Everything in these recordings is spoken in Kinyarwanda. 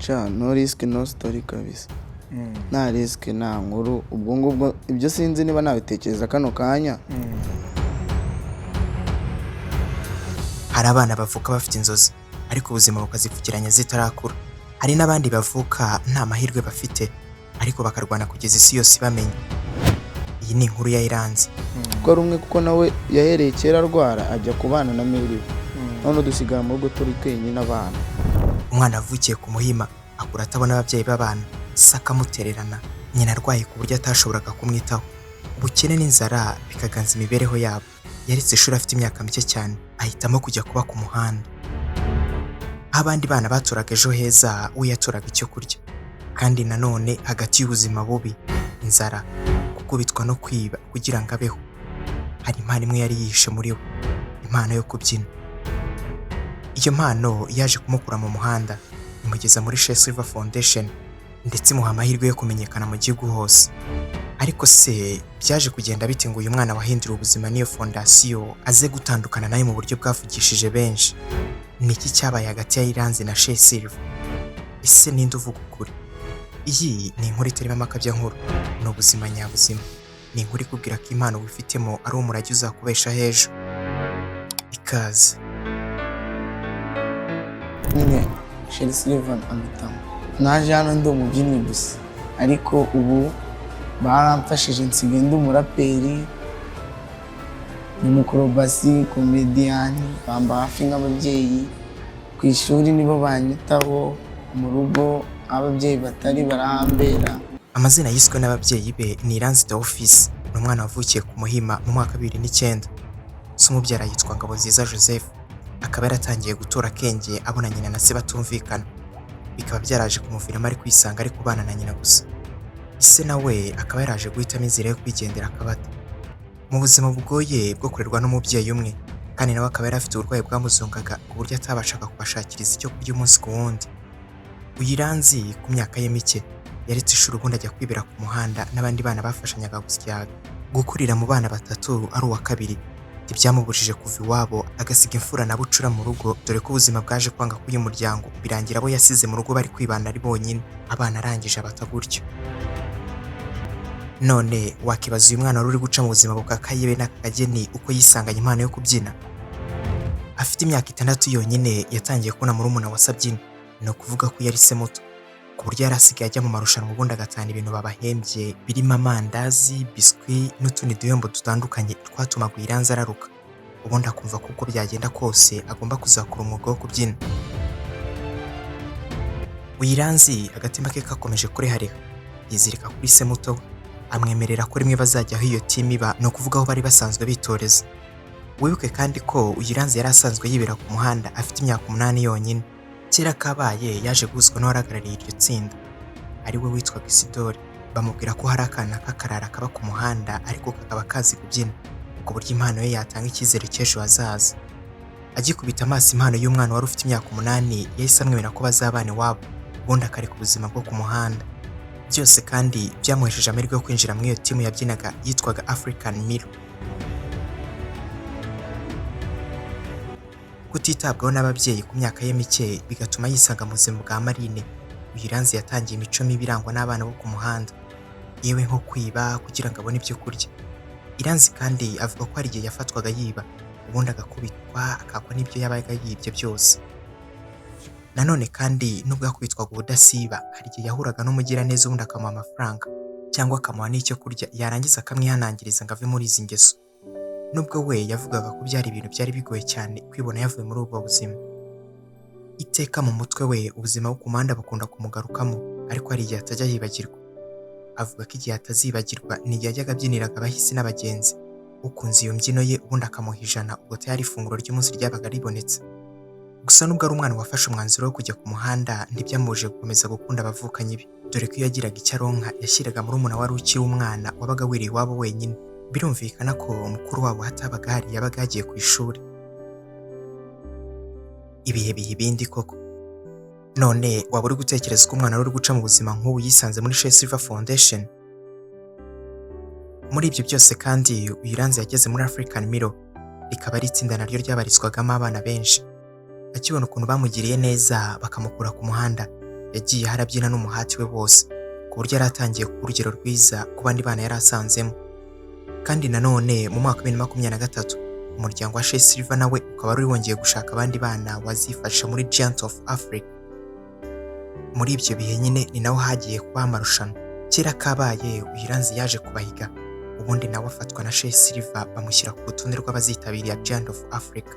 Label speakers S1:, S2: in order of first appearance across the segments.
S1: Ca, no risk no story kabisa. Nta risk nta nkuru. Ubwo ngubwo ibyo sinzi niba nabitekereza kano kanya.
S2: Hari abana bavuka bafite inzozi ariko ubuzima bukazipfukiranya zitarakura. Hari n'abandi bavuka nta mahirwe bafite ariko bakarwana kugeza isi yose ibamenya. Iyi ni inkuru ya Iranzi.
S1: Kuko ari umwe, kuko nawe yahereye kera arwara ajya kubana na Mary we, none dusigara mu rugo turi twenyine abana.
S2: Umwana avukiye ku Muhima akura atabona ababyeyi b'abana, se akamutererana, nyina arwaye ku buryo atashoboraga kumwitaho. Ubukene n'inzara bikaganza imibereho yabo. Yaretse ishuri afite imyaka mike cyane, ahitamo kujya kuba ku muhanda. Aho abandi bana batoraga ejo heza, we yatoraga icyo kurya. Kandi nanone hagati y'ubuzima bubi, inzara, gukubitwa no kwiba kugira ngo abeho, hari impano imwe yari yihishe muri we, impano yo kubyina. Iyo mpano yaje kumukura mu muhanda, imugeza muri Sherrie Silver Foundation, ndetse imuha amahirwe yo kumenyekana mu gihugu hose. Ariko se byaje kugenda bite ngo uyu mwana wahinduriwe ubuzima n'iyo fondasiyo aze gutandukana nayo mu buryo bwavugishije benshi? Ni iki cyabaye hagati ya Iranzi na Sherrie Silver? Ese ninde uvuga ukuri? Iyi ni inkuru itarimo amakabyankuru, ni ubuzima nyabuzima. Ni inkuru ikubwira ko impano wifitemo ari umurage uzakubeshaho ejo. Ikaze.
S1: Nyine Sherrie Silver ampitamo. Naje hano ndi umubyinnyi gusa, ariko ubu baramfashije nsigaye ndi umuraperi, ni umukorobasi, comedian, bamba hafi nk'ababyeyi. Ku ishuri nibo banyitaho, mu rugo aho ababyeyi batari barahambera.
S2: Amazina yiswe n'ababyeyi be ni Iranzi The Office, ni umwana wavukiye ku Muhima mu mwaka wa 2009. Se umubyara yitwa Ngabonziza Joseph, akaba yaratangiye gutora akenge abona nyina na se batumvikana, bikaba byaraje kumuviramo ari kwisanga ari kubana na nyina gusa. Ise nawe akaba yaraje guhitamo inzira yo kwigendera akabata. Mu buzima bugoye bwo kurerwa n'umubyeyi umwe, kandi nawe akaba yari afite uburwayi bwamuzongaga ku buryo atabashaga kubashakiriza icyo kurya umunsi ku wundi. Uyu Iranzi ku myaka ye mike yaretse ishuri ubundi ajya kwibera ku muhanda n'abandi bana bafashanyaga gusyaga. Gukurira mu bana batatu ari uwa kabiri ntibyamubujije kuva iwabo agasiga imfura na bucura mu rugo, dore ko ubuzima bwaje kwanga k'uyu muryango birangira abo yasize mu rugo bari kwibana ari bonyine, abana arangije abata gutyo. None wakibaza uyu mwana wari uri guca mu buzima bukakaye be n'aka kageni uko yisanganye impano yo kubyina? Afite imyaka 6 yonyine yatangiye kubona murumuna wa se abyina, ni ukuvuga ko yari se muto, ku buryo yari asigaye ajya mu marushanwa ubundi agatahana ibintu babahembye birimo amandazi, biswi n'utundi duhembo dutandukanye twatumaga Iranzi araruka, ubundi akumva ko uko byagenda kose agomba kuzakora umwuga wo kubyina. Uyu Iranzi agatima ke kakomeje kurehareha, yizirika kuri se muto we, amwemerera ko rimwe bazajya aho iyo timu iba, ni ukuvuga aho bari basanzwe bitoreza. Wibuke kandi ko uyu Iranzi yari asanzwe yibera ku muhanda afite imyaka 8 yonyine. Kera kabaye yaje guhuzwa n'uwari iryo tsinda, ari we witwaga Isidore, bamubwira ko hari akana k'akarara kaba ku muhanda ariko kakaba kazi kubyina, ku buryo impano ye yatanga icyizere cy'ejo hazaza. Agikubita amaso impano y'umwana wari ufite imyaka 8, yahise amwemera ko bazabana iwabo, ubundi akareka ubuzima bwo ku muhanda. Byose kandi byamuhesheje amahirwe yo kwinjira muri iyo timu yabyinaga yitwaga African Mirror. Kutitabwaho n'ababyeyi ku myaka ye mike bigatuma yisanga mu buzima bwa Marine. Uyu Iranzi yatangiye imico mibi irangwa n'abana bo ku muhanda, yewe nko kwiba kugira ngo abone ibyo kurya. Iranzi kandi avuga ko hari igihe yafatwaga yiba, ubundi agakubitwa akakwa n'ibyo yabaga yibye byose. Nanone kandi nubwo yakubitwaga ubudasiba, hari igihe yahuraga n'umugiraneza ubundi akamuha amafaranga cyangwa akamuha n'icyo kurya, yarangiza akamwihanangiriza ngo ave muri izi ngeso. Nubwo we yavugaga ko byari ibintu byari bigoye cyane kwibona yavuye muri ubwo buzima. Iteka mu mutwe we ubuzima bwo ku muhanda bukunda kumugarukamo, ariko hari igihe atajya yibagirwa. Avuga ko igihe atazibagirwa ni igihe yajyaga abyiniraga abahisi n'abagenzi, ukunze iyo mbyino ye ubundi akamuha 100, ubwo tayari ifunguro ry'umunsi ryabaga ribonetse. Gusa nubwo ari umwana wafashe umwanzuro wo kujya ku muhanda, ntibyamubujije gukomeza gukunda abavukanyi be, dore ko iyo yagiraga icyo aronka yashyiraga murumuna wari ukiri umwana wabaga wiriye iwabo wenyine. Birumvikana ko mukuru wabo hatabaga hari yabaga yagiye ku ishuri. Ibihe biha ibindi koko. None waba uri gutekereza ko umwana wari uri guca mu buzima nk'ubu yisanze muri Sherrie Silver Foundation? Muri ibyo byose kandi uyu Iranzi yageze muri African Mirror, rikaba ari itsinda naryo ryabarizwagamo abana benshi. Akibona ukuntu bamugiriye neza bakamukura ku muhanda, Yagiye harabyina n'umuhati we wose, ku buryo yari atangiye kuba urugero rwiza ku bandi bana yari asanzemo. Kandi nanone mu mwaka wa 2023, umuryango wa Sherrie Silver nawe ukaba wari wongeye gushaka abandi bana wazifasha muri Giant of Africa. Muri ibyo bihe nyine ni naho hagiye kuba amarushanwa. Kera kabaye, uyu Iranzi yaje kubahiga, ubundi nawe afatwa na Sherrie Silver, bamushyira ku rutonde rw'abazitabiriye Giant of Africa.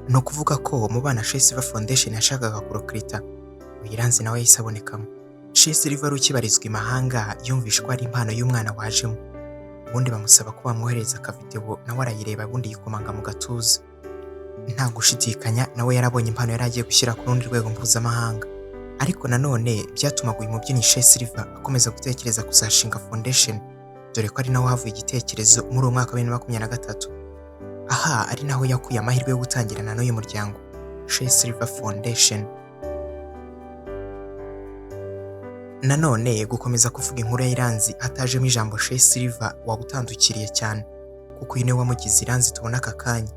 S2: Ni ukuvuga ko mu bana Sherrie Silver Foundation yashakaga kurecruita, uyu Iranzi nawe yahise abonekamo. Sherrie Silver wari ukibarizwa i mahanga yumvishe ko ari impano y'umwana wajemo, ubundi bamusaba ko bamwohereza akavideo, nawe arayireba, ubundi yikomanga mu gatuza. Nta gushidikanya, nawe yarabonye impano yari agiye gushyira ku rundi rwego mpuzamahanga. Ariko nanone byatumaga uyu mubyinnyi Sherrie Silver akomeza gutekereza kuzashinga foundation, dore ko ari naho havuye igitekerezo muri uwo mwaka wa 2023. Aha ari naho yakuye amahirwe yo gutangirana n'uyu muryango Sherrie Silver Foundation. Nanone gukomeza kuvuga inkuru ya Iranzi hatajemo ijambo Sherrie Silver waba utandukiriye cyane, kuko uyu niwe wamugize Iranzi tubona aka kanya.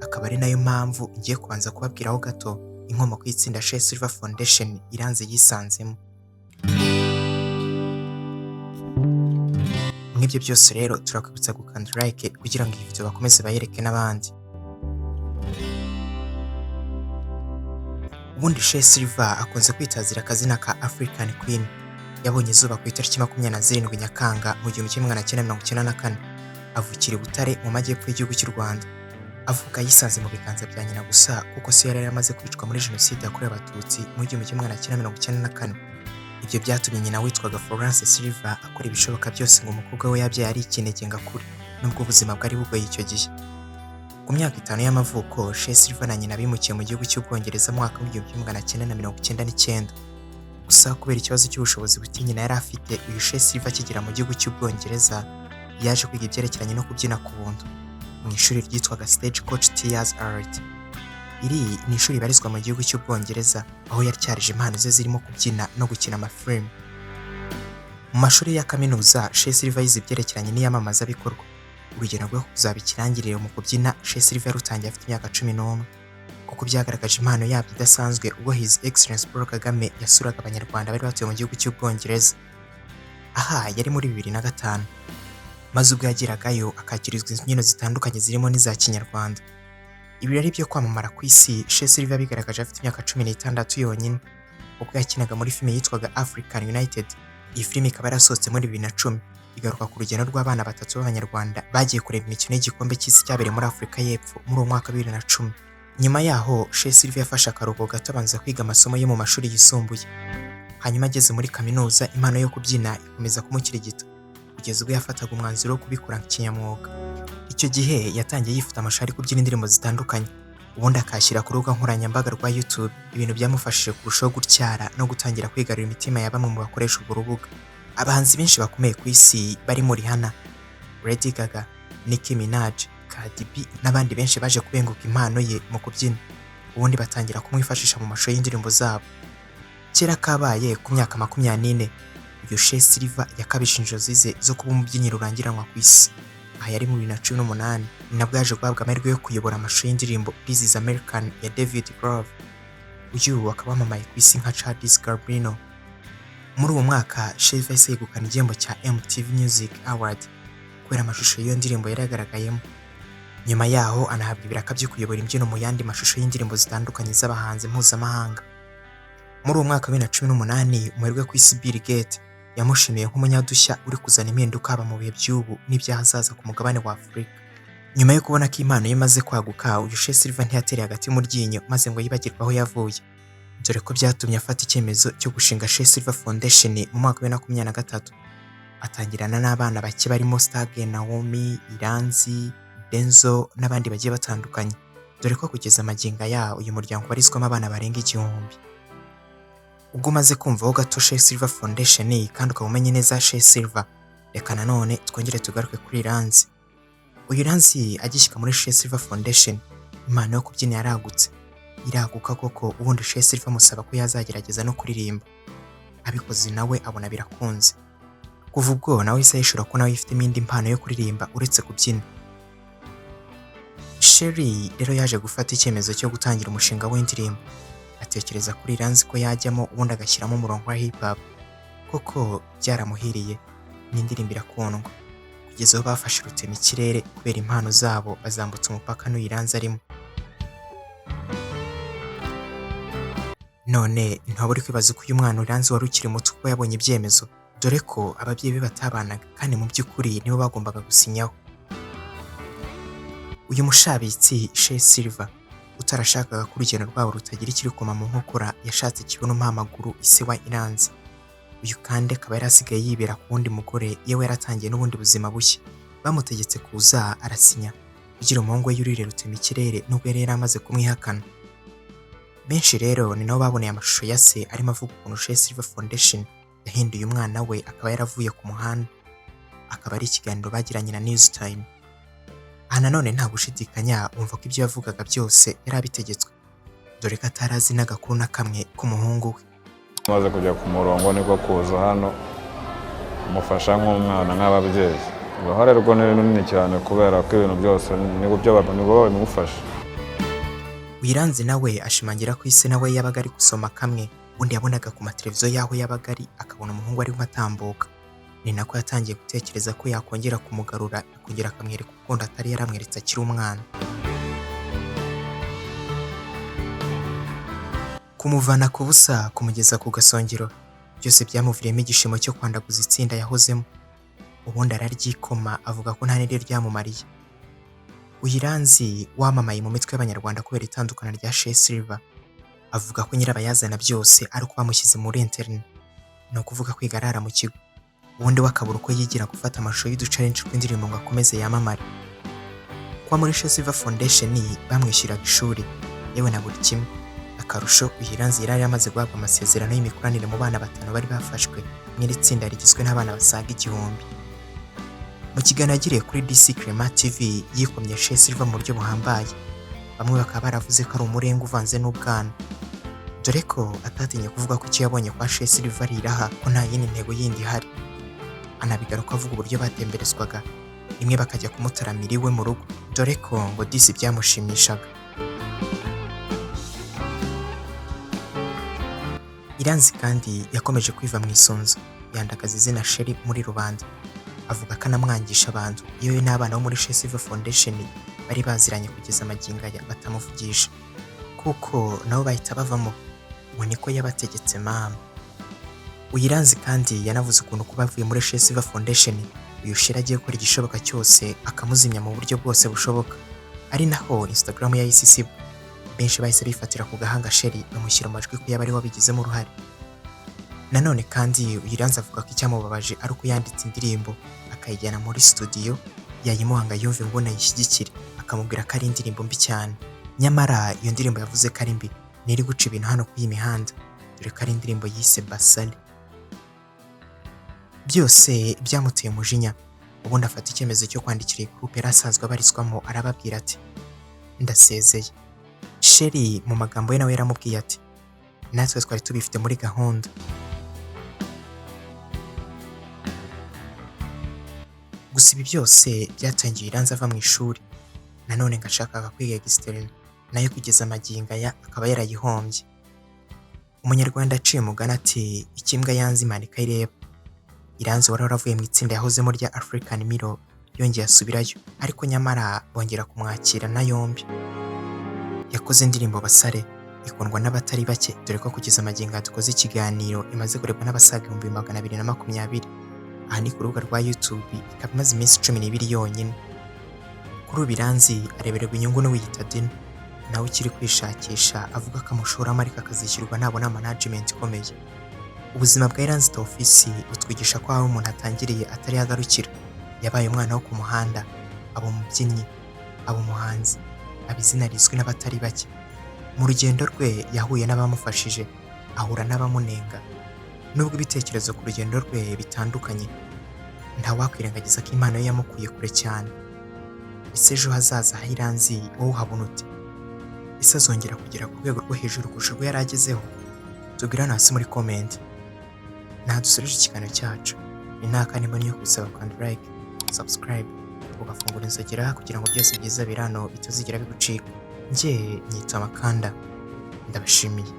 S2: Akaba ari nayo mpamvu ngiye kubanza kubabwiraho gato inkomoko y'itsinda Sherrie Silver Foundation Iranzi yisanzemo. Mw'ibyo byose rero, turakwibutsa gukanda like kugira ngo iyi video bakomeze bayereke n'abandi. Ubundi Sherrie Silver akunze kwitazira akazina ka African Queen. Yabonye izuba ku itariki 27 Nyakanga mu 1994, avukira i Butare mu majyepfo y'igihugu cy'u Rwanda. Avuka yisanze mu biganza bya nyina gusa, kuko se yari yaramaze kwicwa muri Jenoside yakorewe Abatutsi mu 1994. Ibyo byatumye nyina witwaga Florence Silver akora ibishoboka byose ngo umukobwa we yabyaye ari ikinege ngo akure, nubwo ubuzima bwari bugoye icyo gihe. Ku myaka 5 y'amavuko, Sherrie Silver na nyina bimukiye mu gihugu cy'Ubwongereza mu mwaka w'1999. Gusa kubera ikibazo cy'ubushobozi buke nyina yari afite, uyu Sherrie Silver akigera mu gihugu cy'Ubwongereza yaje kwiga ibyerekeranye no kubyina ku buntu mu ishuri ryitwaga Stage Coach Tears Art. Iri ni ishuri ribarizwa mu gihugu cy'Ubwongereza, aho yatyarije impano ze zirimo kubyina no gukina amafilime. Mu mashuri ya kaminuza, Sherrie Silver yize ibyerekeranye n'iyamamazabikorwa. Urugendo rwo kuzaba ikirangirire mu kubyina, Sherrie Silver yarutangiye afite imyaka 11, kuko byagaragaje impano yabyo idasanzwe ubwo His Excellence Paul Kagame yasuraga Abanyarwanda bari batuye mu gihugu cy'Ubwongereza. Aha yari muri 2005, maze ubwo yageragayo akakirizwa imbyino zitandukanye zirimo n'iza Kinyarwanda. Ibirori byo kwamamara ku isi, Sherrie Silver yabigaragaje afite imyaka 16 yonyine, ubwo yakinaga muri filime yitwaga African United. Iyi filime ikaba yarasohotse muri 2010, igaruka ku rugendo rw'abana batatu b'Abanyarwanda bagiye kureba imikino y'igikombe cy'isi cyabereye muri Afurika y'Epfo muri uwo mwaka wa 2010. Nyuma yaho, Sherrie Silver yafashe akaruhuko gato, abanza kwiga amasomo yo mu mashuri yisumbuye. Hanyuma ageze muri kaminuza, impano yo kubyina ikomeza kumukirigita, kugeza ubwo yafataga umwanzuro wo kubikora kinyamwuga. Icyo gihe yatangiye yifata amashusho ari kubyina indirimbo zitandukanye, ubundi akayashyira ku rubuga nkoranyambaga rwa YouTube, ibintu byamufashije kurushaho gutyara no gutangira kwigarurira imitima ya bamwe mu bakoresha urwo rubuga. Abahanzi benshi bakomeye ku isi barimo Rihanna, Lady Gaga, Nicki Minaj, Cardi B n'abandi benshi baje kubenguka impano ye mu kubyina, ubundi batangira kumwifashisha mu mashusho y'indirimbo zabo. Kera kabaye, ku myaka 24, uyu Sherrie Silver yakabije inzozi ze zo kuba umubyinnyi rurangiranwa ku isi. Aha yari mu 2018, ni nabwo yaje guhabwa amahirwe yo kuyobora amashusho y'indirimbo This is American ya David Groove. Uyu akaba wamamaye ku isi nka Childish Gambino. Muri uwo mwaka, Sherrie Silver yahise yegukana igihembo cya MTV Music Award kubera amashusho y'iyo ndirimbo yari yagaragayemo. Nyuma yaho anahabwa ibiraka byo kuyobora imbyino mu yandi mashusho y'indirimbo zitandukanye z'abahanzi mpuzamahanga. Muri uwo mwaka wa 2018, umuherwe ku isi Bill Gates yamushimiye nk'umunyadushya uri kuzana impinduka haba mu bihe by'ubu n'iby'ahazaza ku mugabane wa Afurika. Nyuma yo kubona ko impano ye imaze kwaguka, uyu Sherrie Silver ntiyatereye hagati mu ryinyo maze ngo yibagirwe aho yavuye, dore ko byatumye afata icyemezo cyo gushinga Sherrie Silver Foundation mu mwaka wa 2023. Atangirana n'abana bake barimo Stage Naomi, Iranzi, Denzo n'abandi bagiye batandukanye, dore ko kugeza magingo aya uyu muryango ubarizwamo abana barenga 1000. Ubwo umaze kumvaho gato Sherrie Silver Foundation kandi ukaba umenye neza Sherrie Silver, reka nanone twongere tugaruke kuri Iranzi. Uyu Iranzi agishyika muri Sherrie Silver Foundation, impano yo kubyina yaragutse, iraguka koko. Ubundi Sherrie Silver amusaba ko yazagerageza no kuririmba, abikoze nawe abona birakunze. Kuva ubwo nawe yahise yishura ko nawe yifitemo indi mpano yo kuririmba uretse kubyina. Sherrie rero yaje gufata icyemezo cyo gutangira umushinga w'indirimbo. Atekereza kuri Iranzi ko yajyamo ubundi agashyiramo umurongo wa hip hop. Koko byaramuhiriye, n'indirimbo irakundwa kugeza aho bafashe rutemikirere kubera impano zabo, bazambutsa umupaka n'uyu Iranzi arimo. None ntiwaba uri kwibaza uko uyu mwana Iranzi wari ukiri muto kuko yabonye ibyemezo, dore ko ababyeyi be batabanaga kandi mu by'ukuri nibo bagombaga gusinyaho. Uyu mushabitsi Shay Silver utarashakaga ko urugendo rwabo rutagira ikirikoma mu nkokora, yashatse ikibuno mpamaguru ise wa Iranzi. Uyu kandi akaba yari asigaye yibera ku wundi mugore, yewe yaratangiye n'ubundi buzima bushya. Bamutegetse kuza arasinya kugira umuhungu we yurire rutemikirere nubwo yari yaramaze kumwihakana. Benshi rero ni nabo baboneye amashusho ya se arimo avuga ukuntu Shay Silver Foundation yahinduye umwana we akaba yaravuye ku muhanda, akaba ari ikiganiro bagiranye na News Time. Aha nanone nta gushidikanya wumva ko ibyo yavugaga byose yari abitegetswe, dore ko atari azi n'agakuru na kamwe k'umuhungu we.
S3: Amaze kujya ku murongo niko kuza hano umufasha nk'umwana nk'ababyeyi. Uruhare rwo ni runini cyane kubera ko ibintu byose nibwo babimufasha.
S2: Uyiranzi nawe ashimangira ko ise nawe yabaga ari gusoma kamwe, ubundi yabonaga ku mateleviziyo y'aho yabaga ari akabona umuhungu arimo atambuka. Ni nako yatangiye gutekereza ko yakongera kumugarura akongera akamwereka urukundo atari yaramweretse akiri umwana. Kumuvana ku busa kumugeza ku gasongero byose byamuviriyemo igishimo cyo kwandaguza itsinda yahozemo, ubundi araryikoma avuga ko nta n'iryo ryamumariye. Uyiranzi wamamaye mu mitwe y'Abanyarwanda kubera itandukana rya Shay Silver, avuga ko nyirabayazana byose ari uko bamushyize muri internet, ni ukuvuga kwiga arara mu kigo, ubundi we akabura uko yigira gufata amashusho y'uducarenje tw'indirimbo ngo akomeze yamamare. Kuba muri Shay Silver Foundation bamwishyuraga ishuri yewe na buri kimwe. Akarusho, Uyiranzi yari yamaze guhabwa amasezerano y'imikoranire mu bana 5 bari bafashwe mu iri tsinda rigizwe n'abana basaga 1000. Mu kiganiro yagiriye kuri DC Clement TV yikomye Shay Silver mu buryo buhambaye, bamwe bakaba baravuze ko ari umurenga uvanze n'ubwana, dore ko atatinye kuvuga ko icyo yabonye kwa Shay Silver ari iraha, ko nta yindi ntego yindi ihari. Anabigaruka avuga uburyo batemberezwaga rimwe bakajya kumutaramira iwe mu rugo, dore ko ngo disi byamushimishaga. Iranzi kandi yakomeje kwiva mu isunzu, yandagaza izina Sherry muri rubanda, avuga ko anamwangisha abantu, yewe n'abana bo muri Shay Silver Foundation bari baziranye kugeza magingo aya batamuvugisha, kuko nabo bahita bavamo, ngo niko yabategetse mama. Uyiranzi kandi yanavuze ukuntu kuba avuye muri Shay Silver Foundation uyu Sherry agiye gukora igishoboka cyose akamuzimya mu buryo bwose bushoboka, ari naho Instagram yahise isibwa. Benshi bahise bifatira ku gahanga Sherry bamushyira amajwi ko yaba ari we wabigizemo uruhare. Nanone kandi Uyiranzi avuga ko icyamubabaje ari uko yanditse indirimbo akayijyana muri studio, yayimuha ngo ayumve ngo ayishyigikire, akamubwira ko ari indirimbo mbi cyane. Nyamara iyo ndirimbo yavuze ko ari mbi ntiri guca ibintu hano kuri iyi mihanda, dore ko ari indirimbo yise Basale. Byose byamuteye umujinya, ubundi afata icyemezo cyo kwandikira iyi groupe yari asanzwe abarizwamo, arababwira ati ndasezeye. Sherry mu magambo ye nawe yaramubwiye ati natwe twari tubifite muri gahunda. Gusa ibi byose byatangiye Iranzi ava mu ishuri, nanone ngo ashakaga kwiga externe, nayo kugeza magingo aya akaba yarayihombye. Umunyarwanda aciye umugani ati ikimbwa yanze Imana ikayireba. Iranzi wari waravuye mu itsinda yahozemo rya African Mirror yongeye asubirayo, ariko nyamara bongera kumwakira na yombi. Yakoze indirimbo Basare ikundwa n'abatari bake, dore ko kugeza magingo aya dukoze ikiganiro imaze kurebwa n'abasaga 220,000. Aha ni ku rubuga rwa YouTube, ikaba imaze iminsi 12 yonyine. Kuri ubu Iranzi arebererwa inyungu n'uwiyita Dino, nawe ukiri kwishakisha avuga ko amushoramo ariko akazishyurwa nabona management ikomeye. Ubuzima bwa Iranzi Tawufisi butwigisha ko aho umuntu atangiriye atari agarukira. Yabaye umwana wo ku muhanda, aba umubyinnyi, aba umuhanzi, aba izina rizwi n'abatari bake. Mu rugendo rwe yahuye n'abamufashije, ahura n'abamunenga. Nubwo ibitekerezo ku rugendo rwe bitandukanye, ntawakwirengagiza ko impano ye yamukuye kure cyane. Ese ejo hazaza ha Iranzi wowe uhabona ute? Ese azongera kugera ku rwego rwo hejuru kurusha urwo yari agezeho? Tubwire hano hasi muri comment. Nta dusoreje ikiganiro cyacu, ni nta kandi mbona yo gusaba kandi like, subscribe, ugafungura inzogera kugira ngo byose byiza biri hano bitazigera bigucika. Njye nyitwa Makanda. Ndabashimiye.